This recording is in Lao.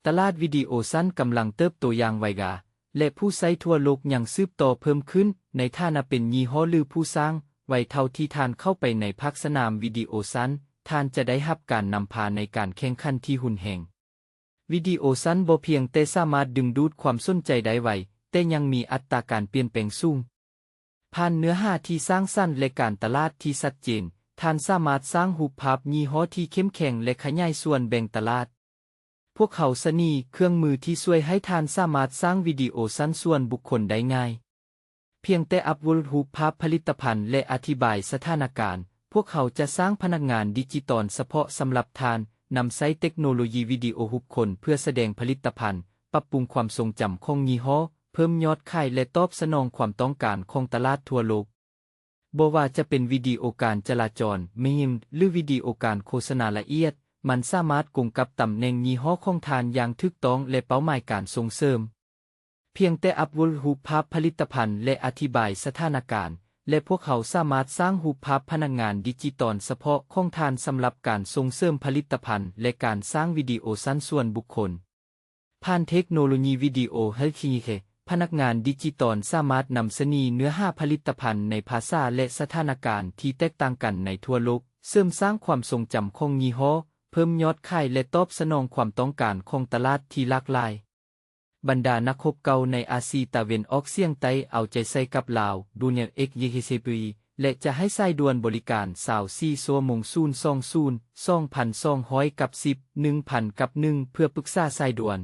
ຕະຫຼາດວິດີໂອສັ້ນກຳລັງເຕີບໂຕຢ່າງໄວວາ ແລະ ຜູ້ໃຊ້ທົ່ວໂລກຍັງສືບຕໍ່ເພີ່ມຂຶ້ນ. ໃນຖານະເປັນຍີ່ຫໍ້ ຫຼື ຜູ້ສ້າງ, ໄວເທົ່າທີ່ທ່ານເຂົ້າໄປໃນພາກສະໜາມວິດີໂອສັ້ນ, ທ່ານຈະໄດ້ຮັບການນຳພາໃນການແຂ່ງຂັນທີ່ຮຸນແຮງ. ວິດີໂອສັ້ນບໍ່ພຽງແຕ່ສາມາດດຶງດູດຄວາມສົນໃຈໄດ້ໄວ, ແຕ່ຍັງມີອັດຕາການປ່ຽນແປງສູງ. ຜ່ານເນື້ອຫາທີ່ສ້າງສັນ ແລະ ການຕະຫຼາດທີ່ຊັດເຈນ, ທ່ານສາມາດສ້າງຮູບພາບຍີ່ຫໍ້ທີ່ເຂັ້ມແຂງ ແລະ ຂະຫຍາຍສ່ວນແບ່ງຕະຫຼາດ. ພວກເຮົາສະໜີເຄື່ອງມືທີ່ຊ່ວຍໃຫ້ທ່ານສາມາດສ້າງວິດີໂອສັ້ນສ່ວນບຸກຄົນໄດ້ງ່າຍ. ພຽງແຕ່ອັບໂຫຼດຮູບພາບຜະລິດຕະພັນ ແລະ ອະທິບາຍສະຖານະການ, ພວກເຮົາຈະສ້າງພະນັກງານດິຈິຕອນສະເພາະສຳລັບທ່ານ, ນຳໃຊ້ເຕັກໂນໂລຢີວິດີໂອຮູບຄົນເພື່ອສະແດງຜະລິດຕະພັນ, ປັບປຸງຄວາມຊົງຈຳຂອງຍີ່ຫໍ້, ເພີ່ມຍອດຂາຍ ແລະ ຕອບສະໜອງຄວາມຕ້ອງການຂອງຕະຫຼາດທົ່ວໂລກ. ບໍ່ວ່າຈະເປັນວິດີໂອການຈະລາຈອນ, ມີມ ຫຼື ວິດີໂອການໂຄສະນາລະອຽດ, ມັນສາມາດກົງກັບຕຳແໜ່ງຍີ່ຫໍ້ຂອງທ່ານຢ່າງຖືກຕ້ອງ ແລະ ເປົ້າໝາຍການສົ່ງເສີມ. ພຽງແຕ່ອັບໂຫຼດຮູບພາບຜະລິດຕະພັນ ແລະ ອະທິບາຍສະຖານະການ, ແລະ ພວກເຮົາສາມາດສ້າງຮູບພາບພະນັກງານດິຈິຕອນສະເພາະຂອງທ່ານສຳລັບການສົ່ງເສີມຜະລິດຕະພັນ ແລະ ການສ້າງວິດີໂອສັ້ນສ່ວນບຸກຄົນ. ຜ່ານເທັກໂນໂລຢີວິດີໂອ H K K, ພະນັກງານດິຈິຕອນສາມາດນຳສະໜີເນື້ອຫາຜະລິດຕະພັນໃນພາສາ ແລະ ສະຖານະການທີ່ແຕກຕ່າງກັນໃນທົ່ວໂລກ, ເສີມສ້າງຄວາມຊົງຈຳຂອງຍີ່ຫໍ້, ເພີ່ມຍອດຂາຍ ແລະ ຕອບສະໜອງຄວາມຕ້ອງການຂອງຕະຫຼາດທີ່ຫຼາກຫຼາຍ. ບັນດານັກຮົບເກົ່າໃນອາຊີຕາເວັນອອກສຽງໃຕ້ເອົາໃຈໃສ່ກັບລາວ, ດູແນວເອັກເຢເຮເຊປີ ແລະ ຈະໃຫ້ສາຍດ່ວນບໍລິການຊາວສີ່ຊົ່ວໂມງ ສູນສອງສູນ ສອງພັນສອງຮ້ອຍກັບສິບ ໜຶ່ງພັນກັບໜຶ່ງ ເພື່ອປຶກສາສາຍດ່ວນ.